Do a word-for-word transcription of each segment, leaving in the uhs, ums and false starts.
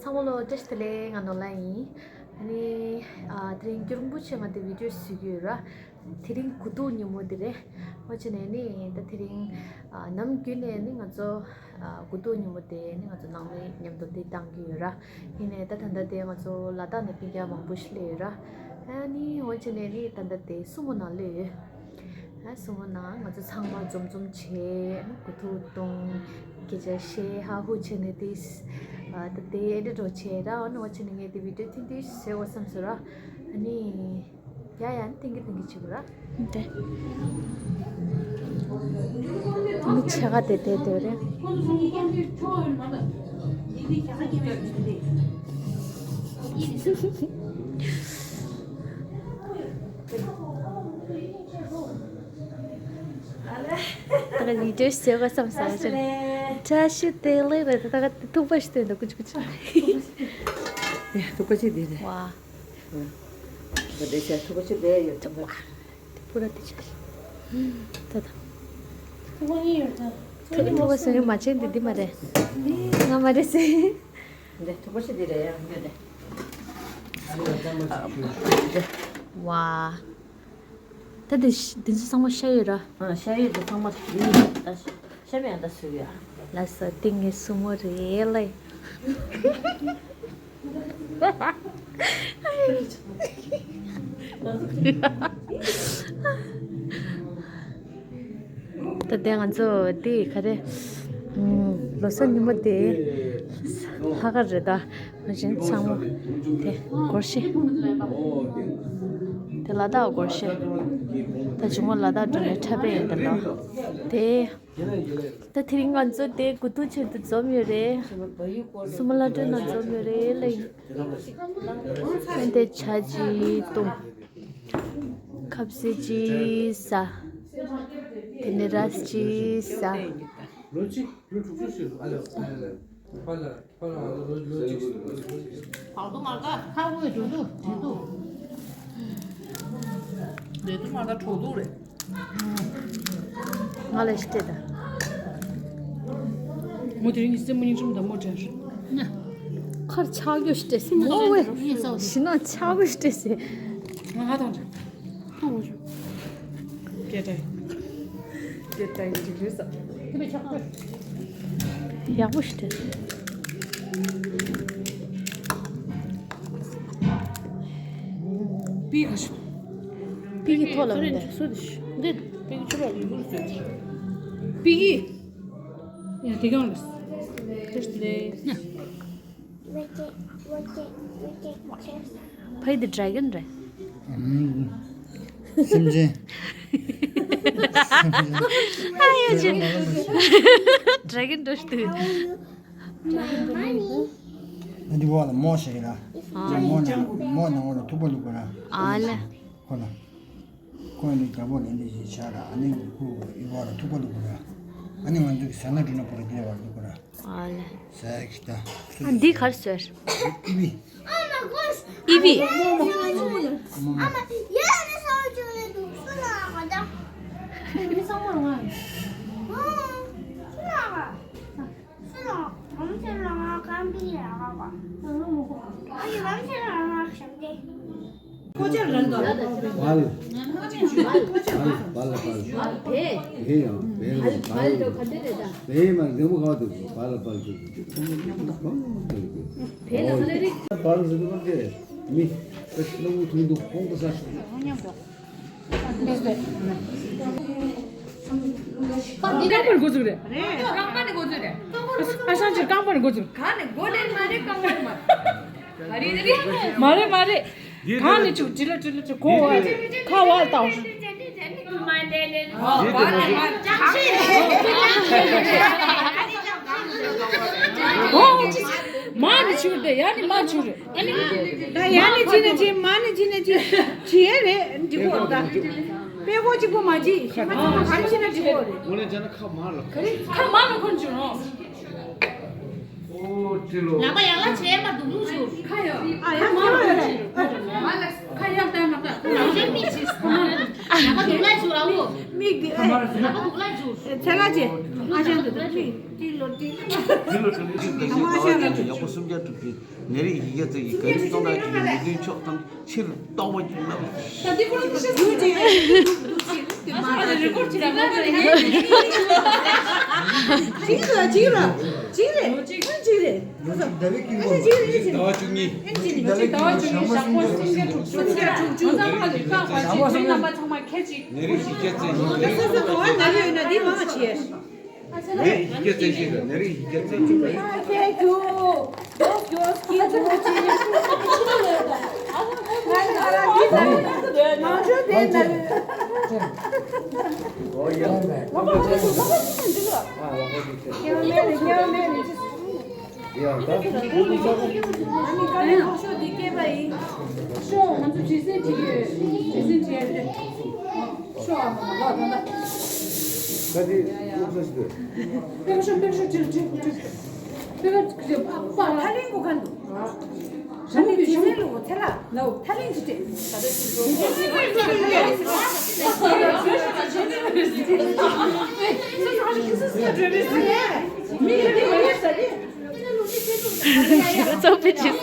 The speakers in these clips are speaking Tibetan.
ཚང་མ་ལ་བཀྲ་ཤིས་བདེ་ལེགས། ང་ནོར་ལྷ་ཡིན། ཨ་ནི་ཨ་དེ་རིང་རྒྱུན་རིང་པོ་ཆེ་ང་དེ་བི་ཌིའོ་བཟོ་གི་ཡོད་ར། དེ་རིང་དགུ་ཐུག་ཉིན་མོ་དེ་རེད། འོ་བྱས་ནས་ནི་ད་དེ་རིང་ཨ་ནམ་རྒྱུན་ནས་ནི་ང་ཚོ་ཨ་དགུ་ཐུག་ཉིན་མོ་དེ་ནི་ང་ཚོ་ནང་མི་མཉམ་དུ་དེ་བཏང་གི་ཡོད་ར། ཡིན་ནའི་ད་ད་ལྟ་དེ་ང་ཚོ་ལ་དྭགས་ནས་སྤུན་ཀྱག་མང་པོ་ཞིག་སླེབས་ཡོད་ར། ཨ་ནི་འོ་བྱས་ནས་ནི་ད་ལྟ་དེ་སྲུ་མོ་ནང་སླེབས་ཡོད། ཨ་སྲུ་མོ་ནང་ང་ཚོ་ཚང་མ་འཛོམས་འཛོམས་བྱས་ནི་དགུ་ཐུག་བཏང་། སྐད་ཆ་བཤད་ཧ་ཧུ་བྱས་ནས་དེ་ཨ་ད་དེ་འདྲ་འགྲོ་བྱས་ར། འོ་ནི་འོ་བྱས་ནས་ངས་དེ་བི་ཌིའོ་ཐེངས་དུས་བཟོས་འོ་བསམ་སོང་ར། ཨ་ནི། ཡ་ཡ་ཏིང་གི་ཏིང་གི་བྱེད་དགོས་ར། འདི། མི་ཆེ་ག་དེ་དེ་དེ་རེད། ད་ག་ནི་བྲེས་བྱེད་དགོས་བསམ་ས་ཆེན། བཀྲ་ཤིས་བདེ་ལེགས་རེད། ད་ག་ཐུག་པ་ཞིག་སྟོན་འདུག་ཀུ་ཅི་ཀུ་ཅི། ཡ་ཐུག་པ་ཅིག་འདི་རེད། ཝ། བདེ་ཆ་ཐུག་པ་ཅིག་བསྡད་ཡོད་ད། པུ་ར་དེ་ཆ་ཞིག་ད་ད། ཐུག་པ་ཟེར་ནི་མ་བྱན་འདི་འདི་མ་རེད། ང་མ་རེད་ཟེར། འདི་ཐུག་པ་ཞིག་འདི་རེད་ཡ་ཡོད་དེ། ཝ། ད་འདི་འདི་ཚོ་ཚང་མ་ཤ་ཡོད་ར། ཨ་ཤ་ཡོད་འདི་ཚང་མ་ཡིན་ད། ཤ་མེད་ད་སུ་ཡ། ལ་ས་ཏིང་ངེ་སྲུ་མོ་རེད་ལེ། ད་ལྟ་ང་ཚོ་དེ་ག་རེ། ལོ་གསར་ཉིན་མོ་དེ་ལྷག་ག་རེད་ད། ང་གཞན་ཚང་མ་དེ་སྒོར་གཞས། དེ་ལ་དྭགས་སྒོར་གཞས། ད་བྱུང་བ་ལ་དྭགས་འགྲོ་ནས་འཁྲབ་པ་ཡིན་ད་ལོ། དེ། ད་དེ་རིང་ང་ཚོ་དེ་དགུ་ཐུག་ཆེད་དུ་འཛོམས་ཡོད་རེད། སྲུ་མོ་ལྷ་སྒྲོན་ནང་འཛོམས་ཡོད་རེད་ལ་ཡིན། ཨ་ནི་དེ་ཇ་ཅིག་བཏུང་། ཁ་ཟས་ཅིག་ཟ། དེ་ནས་རས་ཅིག་ཟ། ལོ་གཅིག་ལོ་དྲུག་ཅུ་ཞིག་ཨ་ལ་ཨ་ལ་ཨ་ལ་ཨ་ལ་ལོ་ལོ་གཅིག་ཞིག་ལོ་གཅིག་ཞིག་ཁ་འོས་འགྲོ་འདུག་དྲན་འདུག་ལས་དུ་མ་ད་གྲོགས་འདུག་རེད། ང་ལ་ཤི་སྟེ་ད། མོ་དེ་རིང་གི་སེམས་མོ་སྙིང་རྗེ་མོ་དང་མོ་དྲན་རེད། ཁར་ཆག་རྒྱུ་ཤི་སྟེ་སེ་མོ་བས་ཤི་ན་ཆག་རྒྱུ་ཤི་སྟེ་སེ། ང་ང་དང་འདྲ། ཐུག་འོ་ཞུ། སྐད་སྒྲ། སྐད་སྒྲ་ཡིན་འགྲིག་རེད་ས། དེ་བས་ཆག་པོ། ཡག་པོ་ཤི་སྟེ། པི་ག་ཤི། པི་གི་ཐོག་ལ་མི་འདུག་སུ་དེ་ཤི། འདི་པི་གི་ཆུ་ར་ལུ་རུ་སུ་དེ་ཤི། པི་གི། ཡ་དེ་གང་ལ། ཏེ་ལེ། ཕ་ཡི་འདི་dragon རེད། སེམས་ཅན། ཨ་ཡ་ཅི། dragon འདྲ་ཞིག་འདུག་འདི་བ་ལ་མོ་ཞིག་ལ། མོ་ནང་མོ་ནང་ལ་ཐུག་པ་ལུག་པ་ལ། ཨ་ལེ། ཁོ་ལ། ཁོས་ནི་རྒྱལ་པོ་ལས་འདི་ཞིག་བྱ་ར། ཨ་ནི་ཁོ་ཡི་བ་ལ་ཐུག་པ་ལུག་པ་ར། ཨ་ནི་ང་ཚོ་གི་ཟ་ན་འདྲུ་ན་པོ་ར་འདི་བ་ལུག་པ་ར། ཨ་ལེ། ཟ་གི་ད། ཨ་འདི་གར་སོས། ཨི་བི། ཨི་བི། རྐང་པ་ནས་འགོ་ཚུགས་རེད། རྐང་པ་ནས་འགོ་ཚུགས་རེད། ཨ་ཤང་ཆུ་རྐང་པ་ནས་འགོ་ཚུགས། གང་ནས་འགོ་ནས་མ་རེད། རྐང་པ་ནས་མ་རེད། མ་རེད་མ་རེད། གང་ནས་ཆུ་དྲི་ལ་དྲི་ལ་དྲི་གོ་བ་ཁ་བ་ལ་བཏང་། མ་ནས་ཆུ་རེད། ཡ་ནས་མ་ཆུ་རེད། ཨ་ནི། ད་ཡ་ནས་ཅི་ནས་ཅི་མ་ནས་ཅི་ནས་ཅི་བྱེད་རེད་འགྲིག་གོ་ད། དཔེ་ཁོ་གཅིག་པོ་མ་བྱེད་གཞན་པ་ཚང་མ་ག་རེ་བྱེད་ན་འགྲིག་གོ་རེད། འོ་ན་ཅ་ན་ཁ་མར་ལ། ག་རེ་ཁ་མར་ལ་འཁོར་བྱུང་རོགས། ཨོ་ཅི་ལོ། ལག་པ་ཡག་ལ་བྱས་མ་འདུག་ལུགས་ཞུ། ཁ་ཡ། ཨ་ཡ་ཁ་མར་ལ་འཁོར་བྱུང་རོགས། ཁ་ཡ་ལྟ་མ་ལྟ། ཁ་ཡ་མི་བྱེད། ལག་པ་འདུག་ལ་ཞུ་ར་འོ། མི་ ཚེ་ལ་ཅེ། ཨ་ཞང་དུ་ཏི་ལོ་ཏི། ཏི་ལོ་ཏི་ལོ་ཏི་ལོ་ཏི་ལོ་ཏི་ལོ། ཡག་པོ་སུམ་བརྒྱ་དྲུག་ཅུ། ནད་རིགས་བཞི་བརྒྱ་རྩ་བཞི། ག་རི་སྟོང་ཕྲག་གཅིག་གི་མི་མཐུན་ཕྱོགས་ཐམས་ཅད་ཕྱིར་ལྡོག་པ་ཅིག་གནང་། ད་འདི་ཁོ་རང་ཚོ་ཤ་ཟ་གི་རེད། ཅིག་ར་ཅིག་ར་ཅིག་རེད། ཅིག་རེད། ཟླ་བའི་དཀྱིལ་འཁོར། ཟླ་བ་བཅུ་གཉིས། ཟླ་བ་བཅུ་གཉིས་ཞག་པོ་སུམ་བརྒྱ་དྲུག་ཅུ། སུམ་བརྒྱ་དྲུག་ཅུ། ནད་རིགས་བཞི་བརྒྱ་རྩ་བཞི། ནད་རིགས་བཞི་བརྒྱ་རྩ་བཞི། ནད་རིགས་བཞི་བརྒྱ་རྩ་བཞི་རེད། ནད་རིགས་བཞི་བརྒྱ་རྩ་བཞི་རེད། ཡང་ད། ཨ་ནི་དཀའ་ལས་ཁག་ཤོས་འདི་སྐྱེས་པ་ཡིན། ཤོག་ང་ཚོ་བྲིས་སེམས་བྲིས་ཡོད། བྲིས་སེམས་བྲིས་ཡོད་དེ། ཤོག་ཨ་མ་ལགས་ད་ལྟ། ད་དེ་སློབ་གསོ་ཞིག་དགོས། པེ་ཤོག་པེ་ཤོག་ཅིག་ཅིག་ཅིག་པེ་ཤོག་ཅིག་པ་ལ། ཐ་ལིང་གོ་ག་འདུག་ཞང་གི་ཇི་སེ་ལུ་ཚེ་ལ་ལའོ་ཐ་ལིང་ཇི་ཏེ། མི་ཡི་མི་ཡི་ས་དེ། ཚོགས་པའི་ཇི་ས།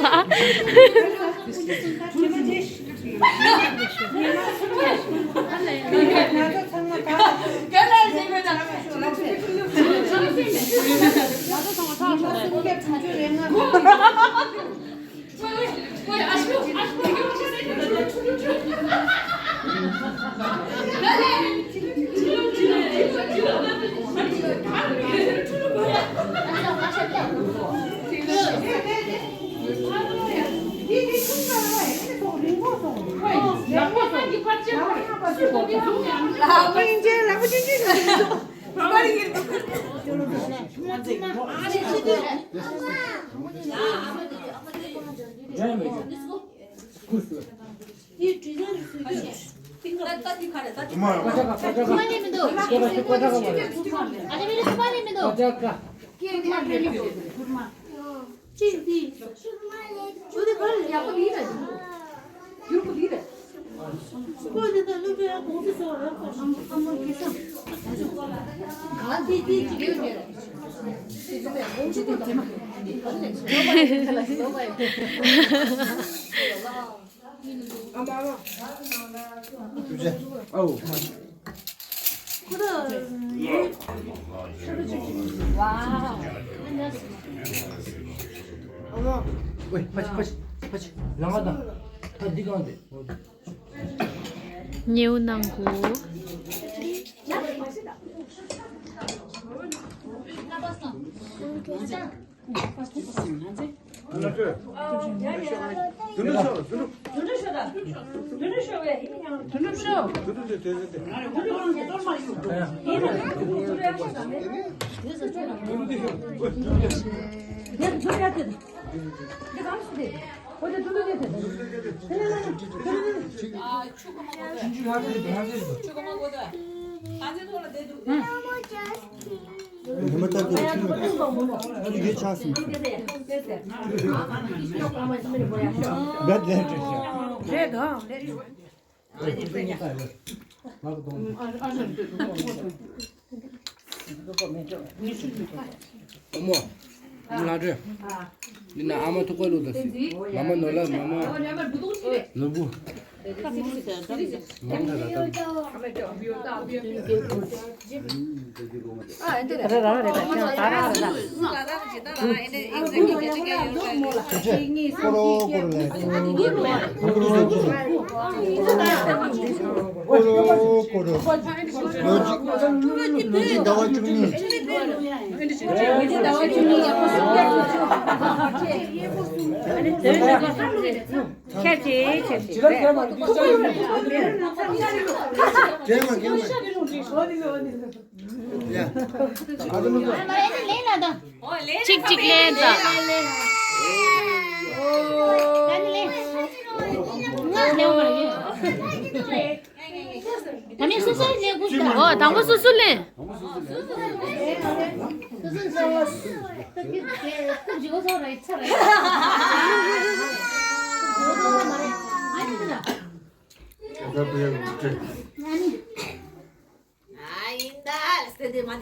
ཉེའུ་ནང་གོ། ཉི་མ་ལྟར་དུ་ཆུ་ཆུ་རྒྱུ་ཆགས་སོང་། རྦད་དེ་རེད་དོ། ཨ་མོ། ལ་འདྲེ། འདི་ན་ཨ་མ་ཐུག་པ་ལུག་ད་སི། མ་མ་ནོར་ལ་མ་མ། ནོར་བུ། ཁྱེད་ཀྱིས་ཁྱེད་ཀྱིས། རྒན་མ་རྒན་མ། ཡ། ཨ་ནི་ལེན་ལ་དང་། གཅིག་གཅིག་ལེན་དང་། ཨ་ནི་ལེན། ང་ལེན་མ་ཡིན། ད་ནི་སོ་སོ་ལེན་དགོས་ད། ཨོ་དང་པོ་སོ་སོ་ལེན། ད་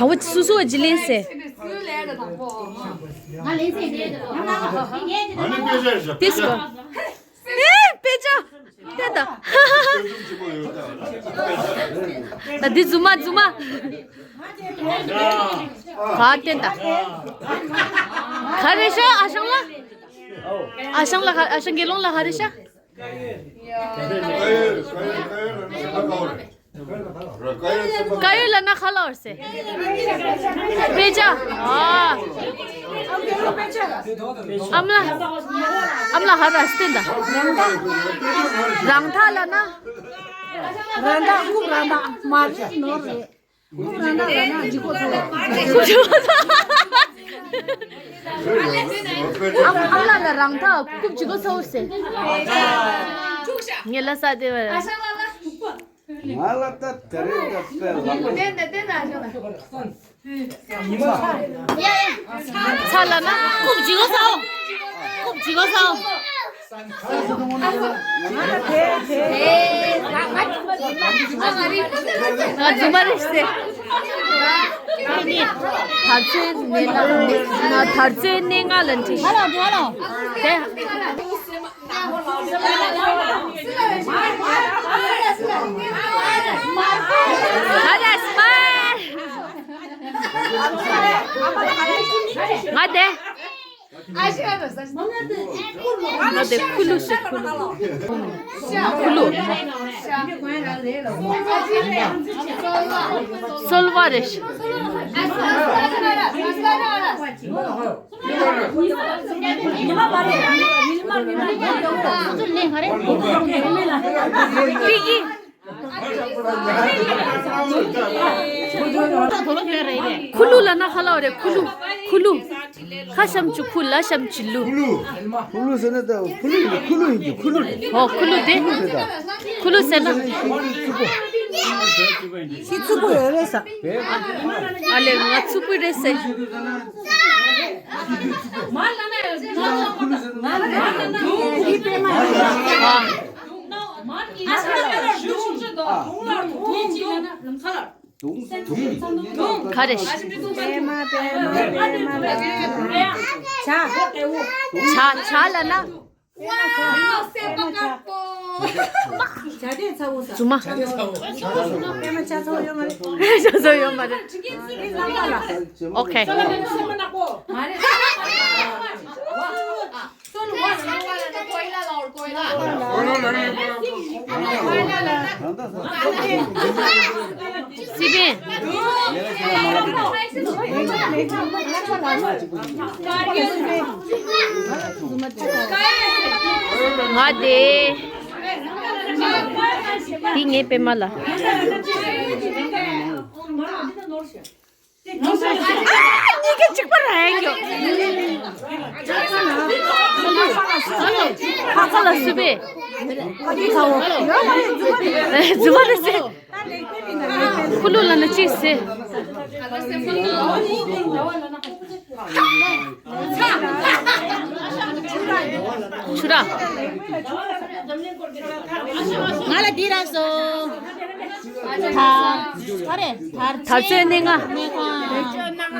བ་སུ་སུ་བ་ཇི་ལེན་སེ། དེ་སྐོར། ཨེ་དཔེ་ཆ། བསྟན་ད། ད་འདི་རྫུན་མ་རྫུན་མ། ག་བསྟན་ད། ག་རེ་ཤ་ཨ་ཞང་ལ། ཨ་ཞང་ལ་ག་ཨ་ཞང་དགེ་སློང་ལ་ག་རེ་ཤ། བཀའ་ཡོད་ལ་ན་ཁ་ལ་བར་སེ། དཔེ་ཆ། ཨ། ཨམ་ལ། ཨམ་ལ་ཧ་ར་སྟེན་ད། རང་ཐག་ལ་ན། རང་ཐག་རྐུབ་རང་ཐག་མ་ནོར་རེད། རྐུབ་རང་ཐག་ལ་ན་ལྗིད་ཁོག་ཚ་བོ། ཨམ་ཨམ་ལ་ལ་རང་ཐག་རྐུབ་ལྗིད་ཁོག་ཚ་བོ་སེ། ངས་ལ་ས་དེ་བ། ང་ལ་ད་དེ་རིང་ད་དཔེ་ལ། བསྟན་ད་བསྟན་ད་ཨ་ཞང་ལ། ཚ་ལ་ན་རྐུབ་ལྗིད་གོ་ས་འོ། རྐུབ་ལྗིད་གོ་ས་འོ། ང་རྫུན་མ་རེད་ཟེར། དར་ཚོན་ནས་ན་དར་ཚོན་ནས་ང་ལ་འཁྲི། ཧ་ལོ་ཧ་ལོ། དེ། ང་དེ། ང་དེ་ཁུ་ལུ་ཞིག་ཁུ་ལུ། ཁུ་ལུ། སོལ་བ་རེད། པི་ཀི། ཁུ་ལུ་ལ་ན་ཁ་ལ་བ་རེད། ཁུ་ལུ། ཁུ་ལུ། ཁ་ཤམ་ཆུ་ཁུ་ལ་ཤམ་ཆུ་ལུ། ཁུ་ལུ་ཟེར་ན་ད་ཁུ་ལུ་ཡིན། ཁུ་ལུ་ཡིན་གྱི། ཁུ་ལུ་རེད། ཨོ་ཁུ་ལུ་དེ། ཁུ་ལུ་ཟེར་ན། ཤི་ཚུགས་པོ་ཡོད་རེད་ས། ཨ་ལེ་ང་ཚུགས་པོ་རེད་ཟེར། ཨ། ག་རེ། ཇ། ཇ་ལ་ན། རྫུན་མ། ཇ་ཚ་བོ་ཡོད་མ་རེད། ཨོ་ཁེ། སི་པན། ང་དེ། དེ་ངའི་པད་མ་ལ། གཉིས་ཀ་གཅིག་པ་རེད་ཡོད། ཁ་ཚ་ལ་སུ་པས། རྫུན་མ་རེད་ཟེར། ཁུ་ལུ་ལ་ན་གཅིག་ཟེར། ཆུ་ར། ང་ལ་འདི་རག་སོང་། ད། ག་རེ། དར་ཚོན་སྣེ་ལྔ། སྣེ་ལྔ།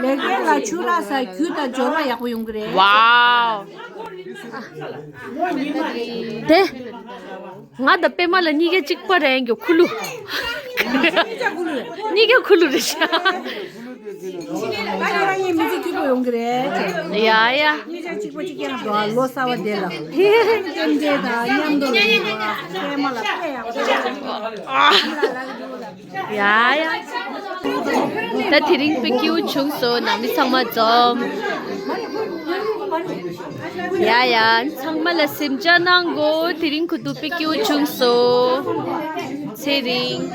ལེགས་སྤེལ་ལ་ཆུ་རག་ས་རྒྱུ་དང་སྦྱོར་བ་ཡག་པོ་ཡོང་གི་རེད། ཝའོ། དེ། ང་དང་པད་མ་ལ་གཉིས་ཀ་གཅིག་པ་རེད་ཡོད། ཁུ་ལུ། གཉིས་ཀ་ཁུ་ལུ་རེད་ཤག་ད་ཁྱེད་རང་གཉིས་མི་ཚེ་སྐྱིད་པོ་ཡོང་གི་རེད། ཡ་ཡ། གཉིས་ཆ་གཅིག་པོ་གཅིག་རྐྱང་འགྲོ་ལོ་གསར་བ་དེ་ལ། ལྟེམ་ལྟེ་དང་མཉམ་དུ་ལ་ཡོང་བ། པད་མ་ལ་དཔེ་ཡག་པོ། ཡ་ཡ། ད་དེ་རིང་དཔེ་སྐྱིད་པོ་བྱུང་སོང་། ནང་མི་ཚང་མ་འཛོམས། ཡ་ཡ། ཚང་མ་ལ་གཟིམ་འཇག་གནང་དགོས། དེ་རིང་ཁུ་ཐུག་དཔེ་སྐྱིད་པོ་བྱུང་སོང་། ཚེ་རིང་།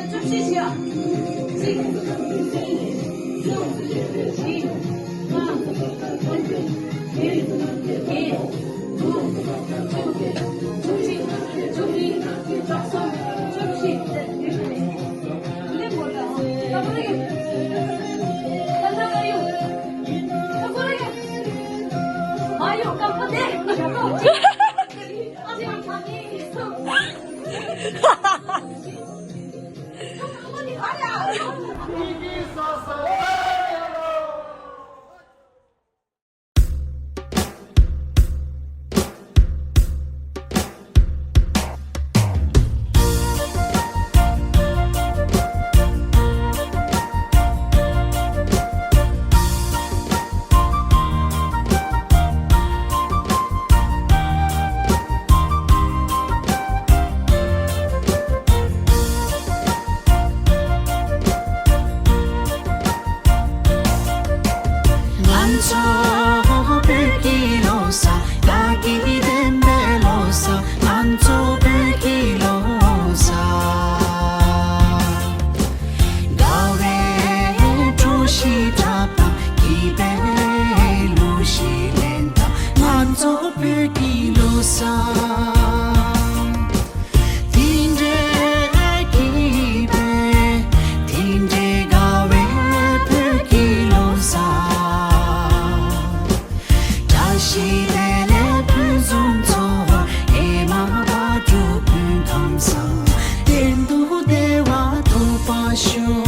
ཞུ་